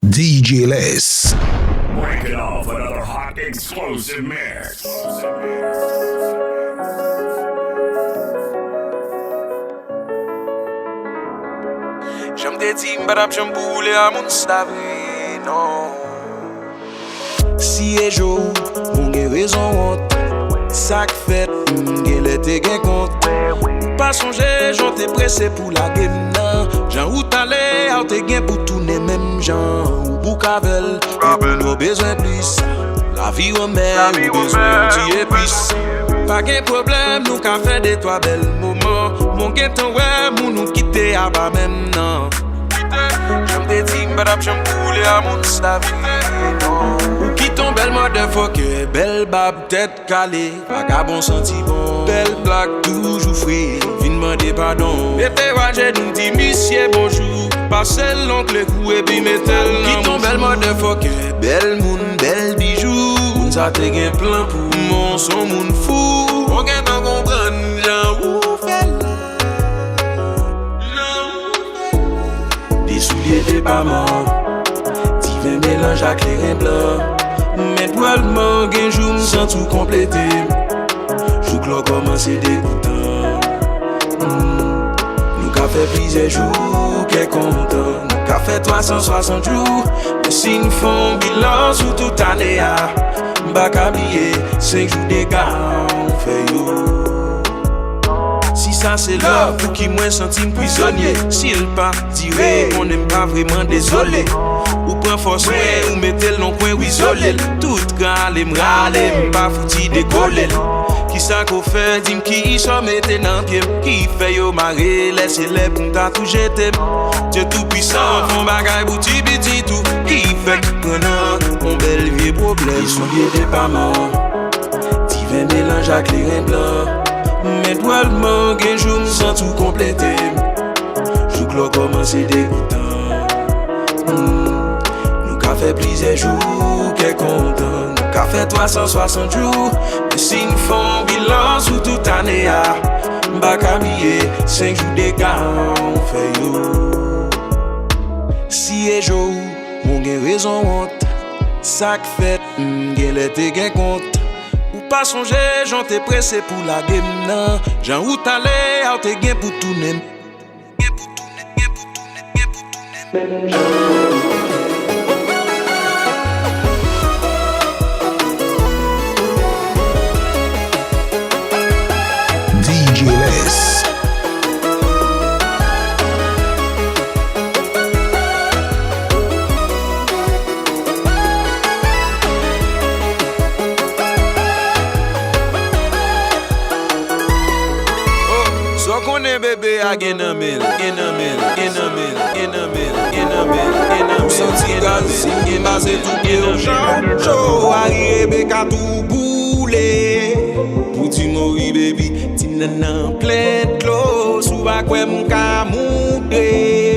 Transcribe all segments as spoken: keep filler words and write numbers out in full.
D J Les. Break it off, another hot explosive mix. Jan m te di, m pa t ap janm boule a moun sa vre, non. Si e jou, ou gen rezon wont. Sa k fèt, m genlè te gen kont. Ou pa sonje jan w te prese pou lage m nan. Jan ou t ale a, ou te gen pou tounen menm jan. Ou bouk avè l, epi nou bezwen plis. Lavi w anmè, ou bezwen yon ti epis. Pa gen pwoblèm, nou ka fè de twa bèl moman. Mwen gentan wè moun ou kite a pa menm nan. Jan m te di, m pa t ap janm boule a moun sa vre, non. Ou kite yon bèl motherfucker, bèl bab, tèt kale, vagabon santi bon. Bèl blak toujou fre, vin mande padon. Mete w ajenou, di misye bonjou. Pase l long lekou epi mete l nan bouch ou. Kite yon bèl motherfucker, bèl moun, bèl bijou. Moun sa te gen plan pou mwen, se yon moun fou. Mwen gentan konprann jan ou fè la. Jan ou fè la. De soulye de pa mò, diven melanj ak kleren blan. Men dwòlman gen jou m santi w konplete m. Jouk lè w kòmanse degoutan. Hmm. Nou ka fè plizyè jou kè kontan. Nou ka fè twa san swasant jou. Men si n fè yon bilan sou tout ane a, m pa ka bliye senk jou dega ou fè yo. Si sa se love, pouki mwen santi m prizonye? Si l pa dire, konnen m pa vreman dezole. Ou pran fòs mwen, ou mete l nan kwen, w izole l. Tout kan ale m rale, m pa fouti dekole l. Kisa k ou fè, di m kisa w mete nan pye m? Ki fè yo mare, lè se lè pou m ta tou jete m? Dye Toupisan, fè yon bagay pou ti pitit ou. Ki fè k pran nan yon bèl vye pwoblèm? Li soulye de pa mò. Diven melanj ak kleren blan. Men dwòlman gen jou m santi w konplete m. Jouk lè w kòmanse degoutan. Hmm. Nou ka fè plizyè jou kè kontan. Nou ka fè twa san swasant jou. Men si n fè yon bilan sou tout ane a, m pa ka bliye senk jou dega ou fè yo. Si e jou ou, ou gen rezon wont. Sa k fèt, m genlè te gen kont. Ou pa sonje jan w te prese pou lage m nan. Jan ou t ale a, ou te gen pou tounen m. Gen pou tounen, gen pou tounen, gen pou tounen menm jan. D J Les. Oh, sa w konnen bebe a gen nan men l, gen nan men l, gen nan men l, gen nan men l, gen nan men l, gen nan men l. Ou santi gaz, si m pase tout pye w cho, cho, Ari Rebeka tou boule. Pou ti mori baby, ti nannan plen dlo, si w pa kwè m ka moutre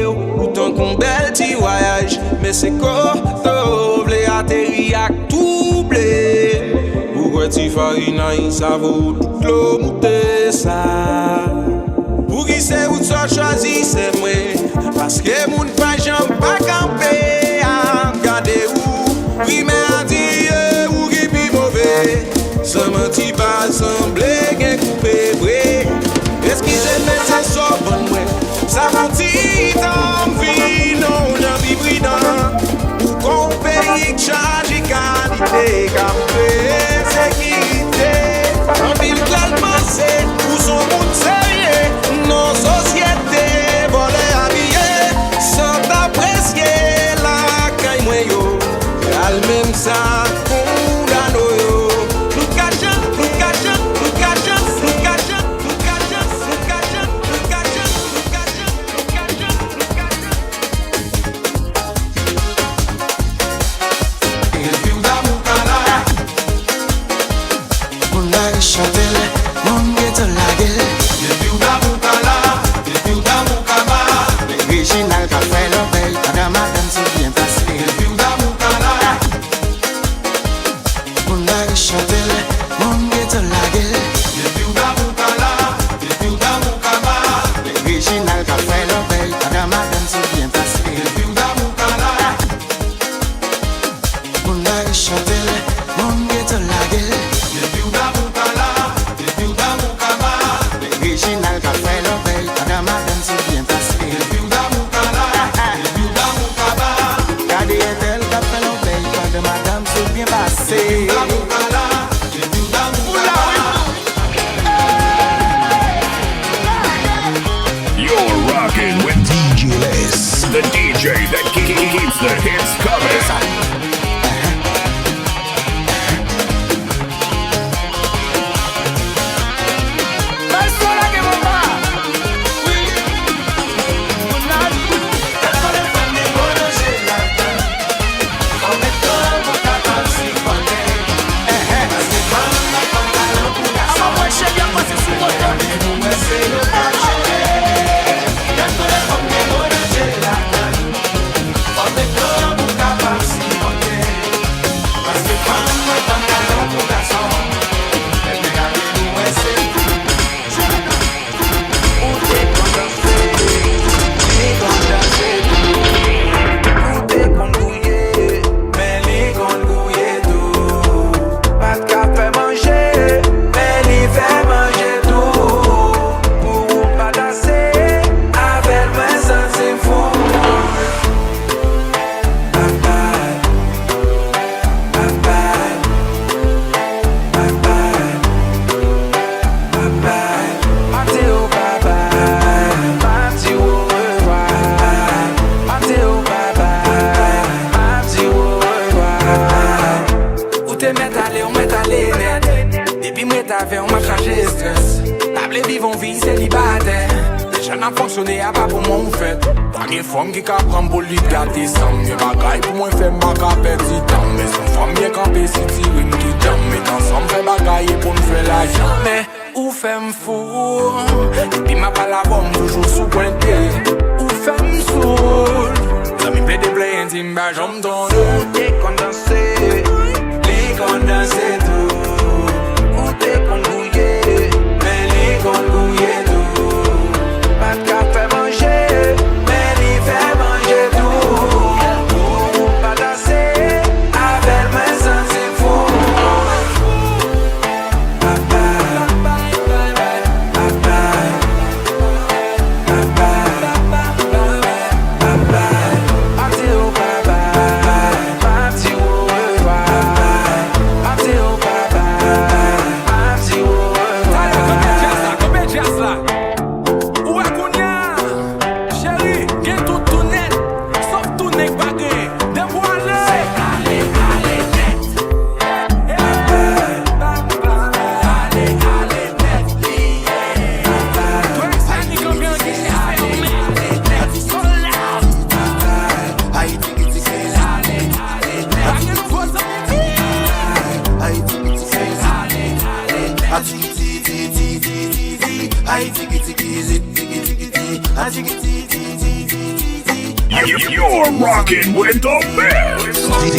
w. Ou tankou yon bèl ti vwayaj, men se kote w vle ateri ak touble. Ou kwè ti farinay sa vo tout dlo moute sa. Pouki se ou t sot chwazi sè mwen? Paske moun pa janm pa kanpe ap gade ou. Rimè a di e ou ki pi move. San manti pa sanble gen koupe vre. Eskize m men se sa w ban mwen. Sa fè yon ti tan m vin yon jan pi pridan. Ou gon peyi k chaje kalite k ap fè sekirite. Anpil pral panse ou se yon moun serye. Nan sosyete vòlè abiye. San t apresye lakay mwen yo. Pral menm sa kondane yo. Nou ka chan, nou ka chan, nou ka chan, nou ka chan. Epi w damou kala, Chante l, moun geto lage l. Depi w damou kala, depi w damou kaba. Reginald k ap fè lòbèy pandan madanm sou byen pase. Depi w damou kala, depi w damou kaba. Gade entèl k ap fè lòbèy pandan madanm sou byen pase. Depi w damou kala, depi w damou kaba. You're rocking with D J Les, the D J that keeps the hits coming. Ou te konn gouye, men li konn gouye tou. Pa t ka fè manje, men li fè manje tou. Pou ou pa danse, avè l mwen santi m fou. Bye bye, bye bye, bye bye. Bye bye. M ap di w bye bye. M ap di w orevwa. M ap di w bye bye. M ap di w orevwa. Ou te mèt ale, ou mèt ale nèt. Depi m ret avè w, m ap chaje estrès. Pa vle viv on vi selibatè. Deja n ap fonksyone apa pou mwen ou fèt. Pa gen fanm ki ka pran m pou li gate san m. Gen bagay pou mwen fè, m pa ka pèdi tan m. Men se yon fanm byen kanpe, si tire m ki djanm. Met ansanm fè bagay e pou n fè lajan. Men ou fè m fou. Depi m ap al avè w, m toujou sou pwente. Ou fè m soul. Zanmi m plede plenyen, di m pa janm tande. Ou te konn danse, li konn danse tou. Ou te konn gouye, men li konn gouye tou. Pa t ka fè manje, men li fè manje tou. Ou pa danse, avè l mwen santi m fou. Bye bye, bye bye, bye bye. Talè, kanpe djaz la, kanpe djaz la. Ou wè kounye a, cheri, gen tout tou nèt, sof tou nèg pa gen. Depi w ale, ale, ale nèt. You're rocking with the best. D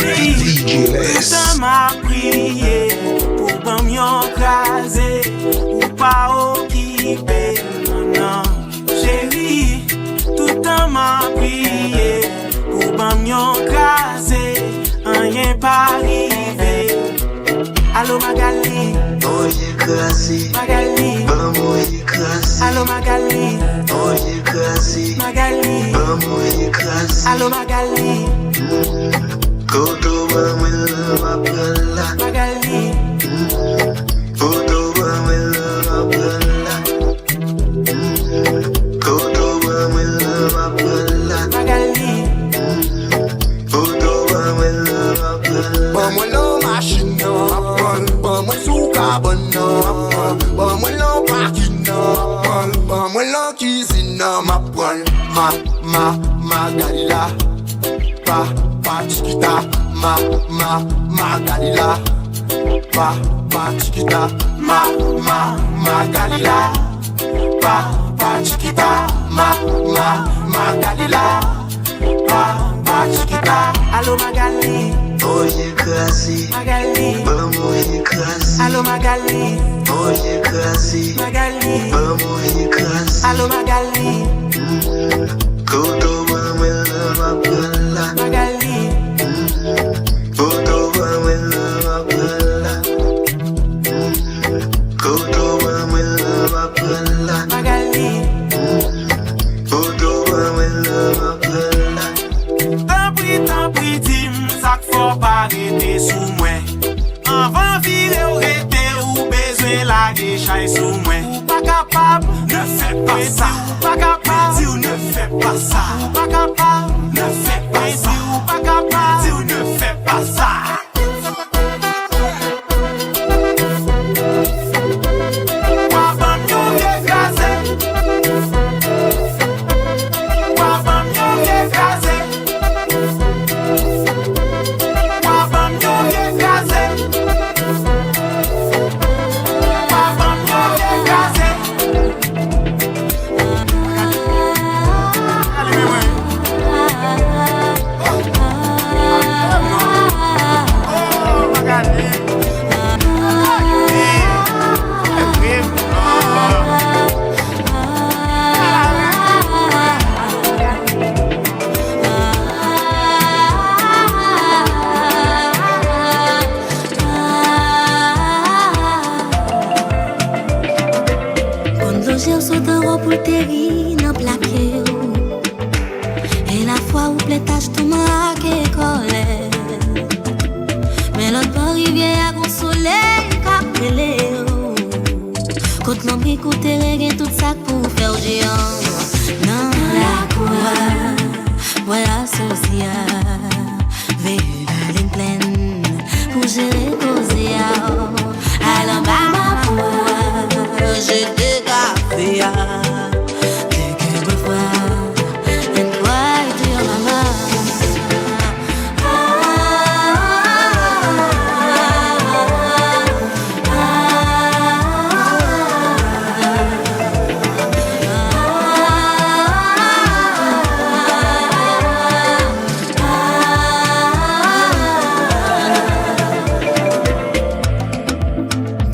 J Les. Toutan m ap priye pou ban m yon kraze, ou pa okipe m, non, non. Cheri, toutan m ap priye pou ban m yon kraze, anyen pa rive. Alo Magali, oye kraze, Magali, ban m oye kraze. Alo Magali, oye kraze, Magali, ban m oye kraze. Alo Magali. Kote w ban mwen lan, m ap pran l la. Magali. Kote w ban mwen lan, m ap pran l la. Kote w ban mwen lan, m ap pran l la. Magali. Foto ban mwen lan, m ap pran l. Ban mwen lan machin nan, m ap pran l. Ban mwen sou kabann nan, m ap pran l. Ban mwen lan pakin nan, m ap pran l. Ban mwen lan kizin nan, m ap pran l. Ma, ma, Magali la. Pa, pa chikita, ma, ma, Magali la. Pa, pa chikita, ma, ma, Magali la. Pa, pa chikita, ma, ma, Magali la. Pa, pa chikita. Alo Magali. Oye kraze. Magali. Ban m oye kraze. Alo Magali. Oye kraze. Magali. Ban m oye kraze. Alo Magali. Kote w ban mwen lan, m ap pran l la. Magali. Foto ban mwen Pri di m sa k fè w pa rete sou mwen. Anvan vire w rete, ou bezwen lage chay sou mwen. Ou pa kapab, ne fè pa sa. Ou pa kapab, di w ne fè pa sa. Ou pa kapab, ne fè pa sa. Ou pa kapab, di w ne fè pa sa. Wa ban m yon vye kraze. Wa ban m yon vye kraze. Wa ban m yon vye kraze. Wa ban m yon vye kraze. Konn dlo je w sot anwo pou l teri nan plake w. E lafwa ou plè tach tou make kòlè. Men lòt bò rivyè a gon solèy k ap rele w. Kot lonbrik ou tere gen tout sa k pou fè w jeyan. Nan lakou a, bwè asosi a, veye lalin plèn pou jere koze a. Al anba mapou a, jete kafe a. Take a breath, and cry to your mama.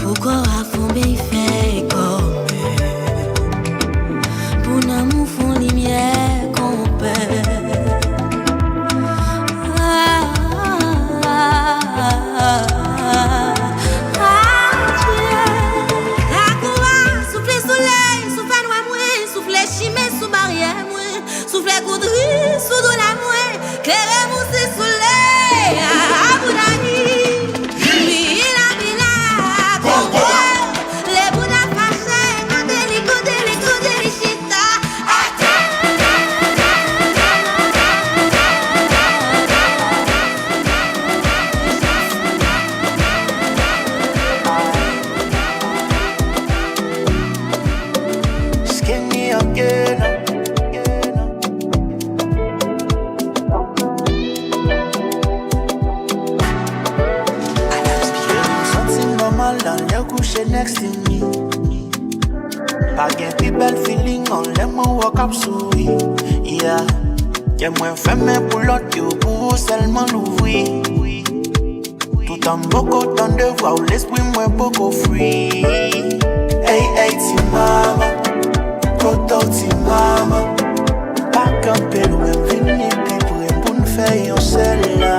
Pou kò a fonbe, fè kòmè. Pou nanm ou fon limyè konpè. Lakou a, soufle solèy sou fènwa mwen, soufle chimen sou baryè mwen, soufle koudri sou doulè mwen, klere mousi sou lè a, Aboudani. Bila, bila, gogo. Le bouda fache, kote li, kote li, kote li chita. Atè. Skinny again. Santi m nòmal nan lè w kouche next to me. Pa gen pi bèl feeling an lè mwen wè w k ap souri. Yeah. Kè mwen fèmen pou lòt yo, pou ou sèlman louvri. Toutan m poko tande vwa w, lespri mwen poko fri. Ey, ey, ti mama, kote w, ti mama? Pa kanpe lwen, vini pi pre pou n fè yon sèl la.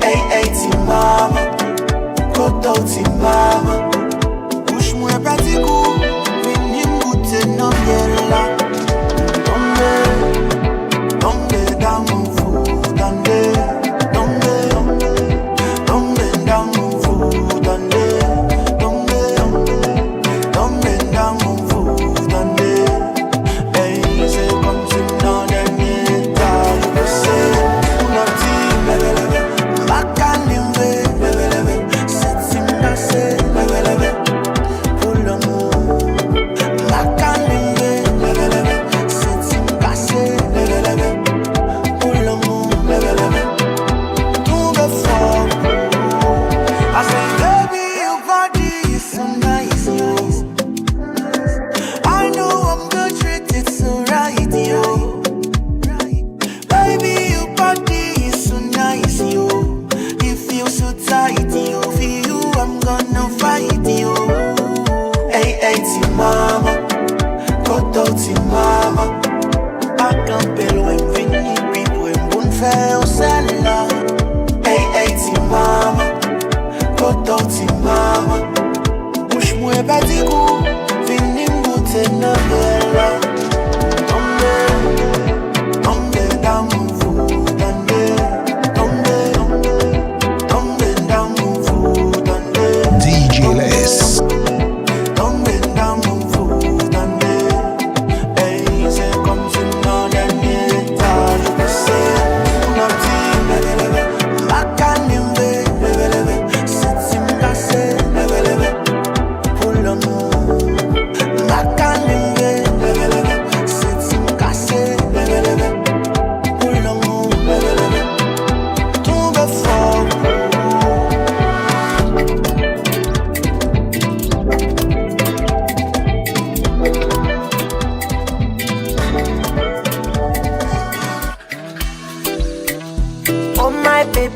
Ey, ey, ti mama, kote w, ti mama? Bouch mwen pèdi gou, vini m goute nan myèl la. Tonbe, tonbe damou fou, tande. Tonbe, tonbe damou fou, tande. Tonbe, tonbe damou fou, tande. Ey, se kòmsi m nan dènye etaj, ou pase, ou nan ti, leve, leve.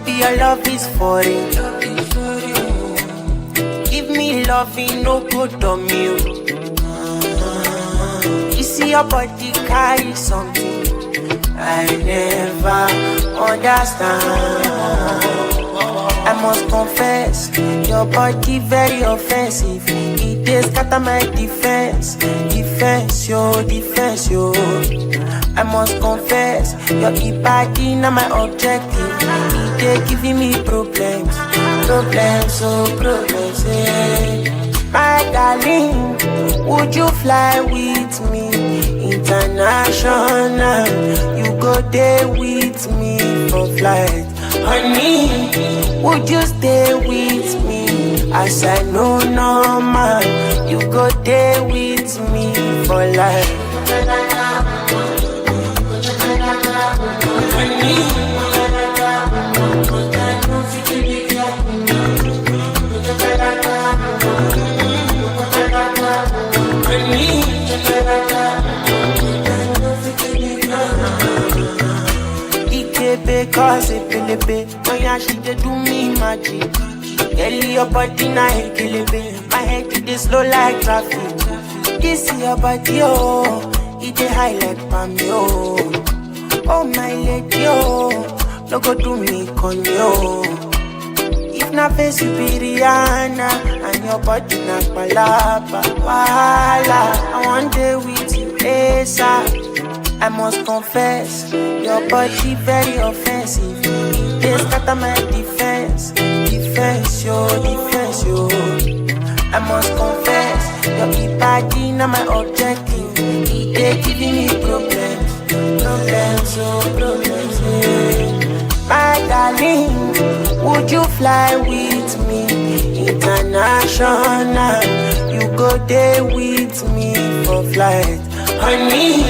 Your love is foreign. Give me loving, no go dumb you. You see your body carry something I never understand. I must confess, your body very offensive. It dey scatter my defense, defense yo, defense yo. I must confess, your body na my objective. It dey giving me problems, problems, oh problems, eh. My darling, would you fly with me international? You go dey with me for flight. Honey, would you stay with me? As I know no man, you go dey with me for life. Ikebe cause pelebe, when she dey do me magic. Girl, your body na ekelebe. My head it dey slow like traffic. This your body, oh, it dey high like palm, oh. Oh my lady, oh, no go do me konyo. If na face you be Rihanna, and your body na palapa, wahala. I wan dey with you, ASAP. I must confess, your body very offensive. It dey scatter my defense, defense yo, defense yo. I must confess, your body na my objective. It dey giving me problems, problems oh, problems eh. My darling, would you fly with me international? You go dey with me for flight. Honey,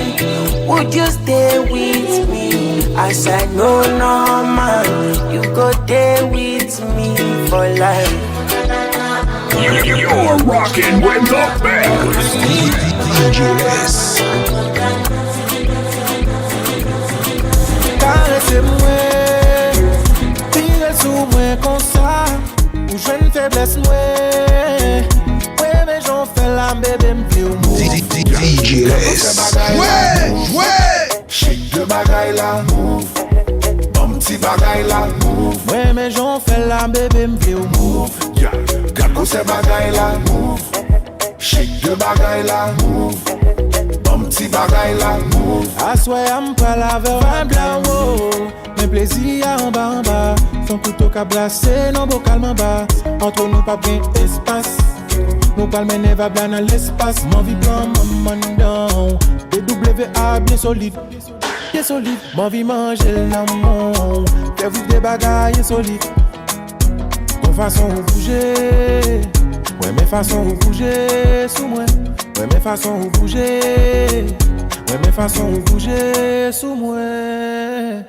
would you stay with me? As I know no man, you go dey with me for life. You're rocking with the best. D J S. Karese mwen, vire sou mwen konsa, ou jwenn feblès mwen. Mwen renmen jan w fè la, bebe, m vle w move. D J S. Jwe, jwe. Shake de bagay la, move. Ban m ti bagay la, move. Mwen renmen jan w fè la, bebe, m vle w move. Yeah. Gad gwosè bagay la, move. Shake de bagay la, move. Ban m ti bagay la, move. Aswè a m pral avè w lakay mwen. Men plezi a anba anba. Son kouto ka brase nan bokal manba. Antre nou p ap gen espas. Nou pral mennen vibe la nan lespas. M anvi pran manman dan w. D W A byen solid. Byen solid. M anvi manje l nan men w. Fè vide bagay ensolit. Gon fason ou bouje. Mwen renmen fason ou bouje sou mwen. Mwen renmen fason ou bouje. Mwen renmen fason ou bouje sou mwen.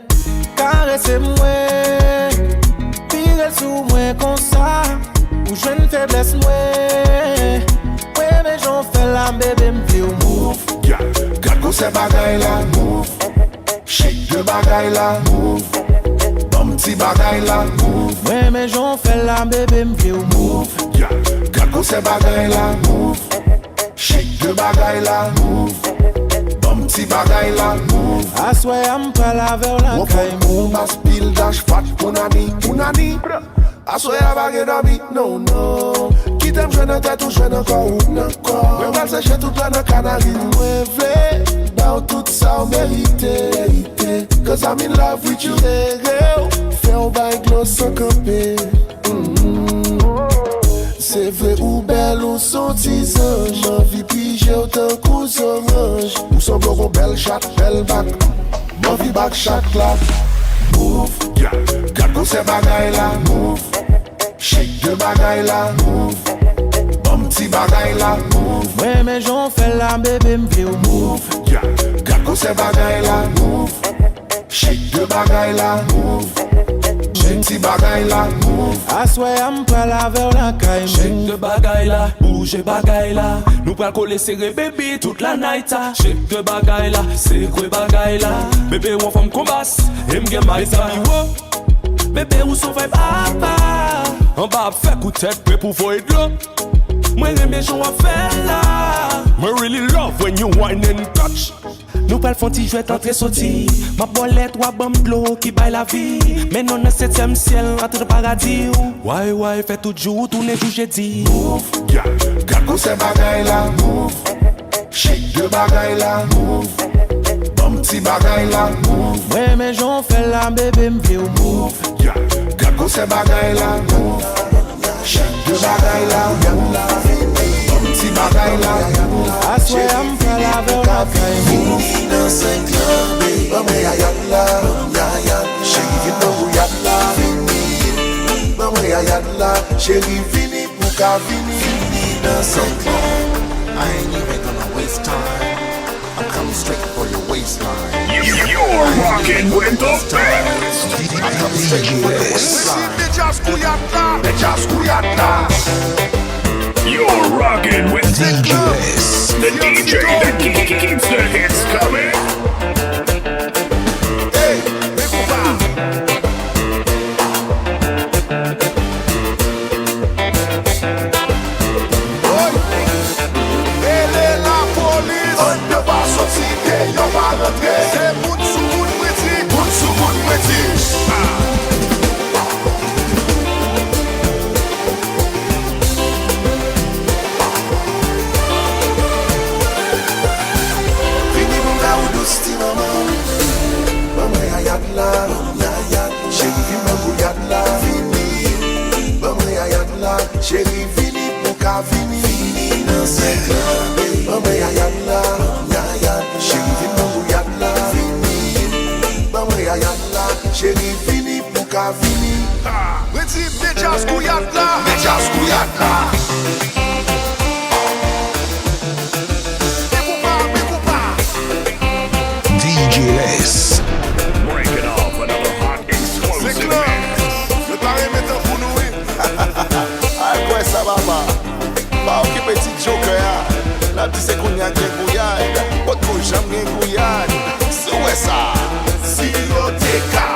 Karese mwen, vire sou mwen konsa, ou jwenn feblès mwen. Mwen renmen jan w fè la, bebe, m vle w move. Yeah, gad gwosè bagay la, move. Shake de bagay la, move. Ban m ti bagay la, move. Mwen renmen jan w fè la, bebe, m vle w move. Yeah, gad gwosè bagay la, move. Shake de bagay la, move. Ban m ti bagay la, move. Aswè a m pral avè w lakay mwen. Ou bas pil dash fat pounani, pounani. Aswè a pa gen dòmi, non, non. Kite m jwe nan tèt ou, jwe nan kò ou, nan kò. Mwen pral seche tout la nan kanari. Mwen vle ba w tout sa w merite, merite. 'Cause I'm in love with you. Sere w, fè w bay glo san kanpe. Mm. Se vre ou bèl, ou s on ti zanj. M anvi pije w tankou zoranj. Ou sanble w gon bèl chat, bèl bak. M anvi bak chat la. Move, yeah. Gad gwosè bagay la, move. Shake de bagay la, move. Ban m ti bagay la, move. Mwen renmen jan w fè la, bebe, m vle w move. Yeah. Gad gwosè bagay la, move. Shake de bagay la, move. Shake ti bagay la, move. Aswè a m pral avè w lakay mwen. Shake de bagay la, bouje bagay la. Nou pral kole sere, baby, tout la night a. Shake de bagay la, sekwe bagay la. Bebe, w anfòm kon bas, e m gen may sa. Mezanmi, wo. Bebe, ou son vibe apa. Anba ap fè kou tèt, pre pou voye dlo. Mwen renmen jan w ap fè la. Mwen really love when you wine and touch. Nou pral fè yon ti jwèt antre soti. M ap ba w lèt, w ap ban m dlo ki bay lavi. Men nou nan setyèm syèl, antre nan paradi. Way, way, fè tout jou tounen jou jedi. Move, yeah. Gad gwosè bagay la, move. Shake de bagay la, move. Ban m ti bagay la, move. Mwen renmen jan w fè la, bebe, m vle w move. Yeah. Gad gwosè bagay la, move. Shake de bagay la, move. Ban m ti bagay la, move. Aswè a m pral avè w lakay move. Vini nan senk lan, baby, ban mwen yayad la, yayad. Cheri, vin nan wouyad la, vini. Ban mwen yayad la, cheri, vini pou ka vini. Vini nan senk lan. I ain't even gonna waste time. I'm coming straight for your waistline. You're rocking with the best. I'm coming straight for your waistline. You're rocking with the D J that keeps the hits coming. Hey, men konpa. Woy! Rele lapolis! Anndan pa soti, deyò pa rantre. Se moun sou moun mwen di. Moun sou moun mwen di. Vini pou m ba ou dous ti manman. Ban mwen yayad la, yayad. Cheri, vin ban m gouyad la. Vini. Ban mwen yayad la. Cheri, vini pou ka vini. Vini nan senk lan. Ban mwen yayad la, yayad. Cheri, vin ban m gouyad la. Vini. Ban mwen yayad la. Cheri, vini pou ka vini. Mwen di, men djaz gouyad la. Men djaz gouyad la. Men konpa, men konpa. D J Less. Breaking off another hot exclusive mix. Yo ta renmen tankou nou, wi. Al kwè sa, papa. Pa okipe ti jokè a. L ap di se kounye a gen gouyad. Potko janm gen gouyad. Si w wè sa. Si yo te ka.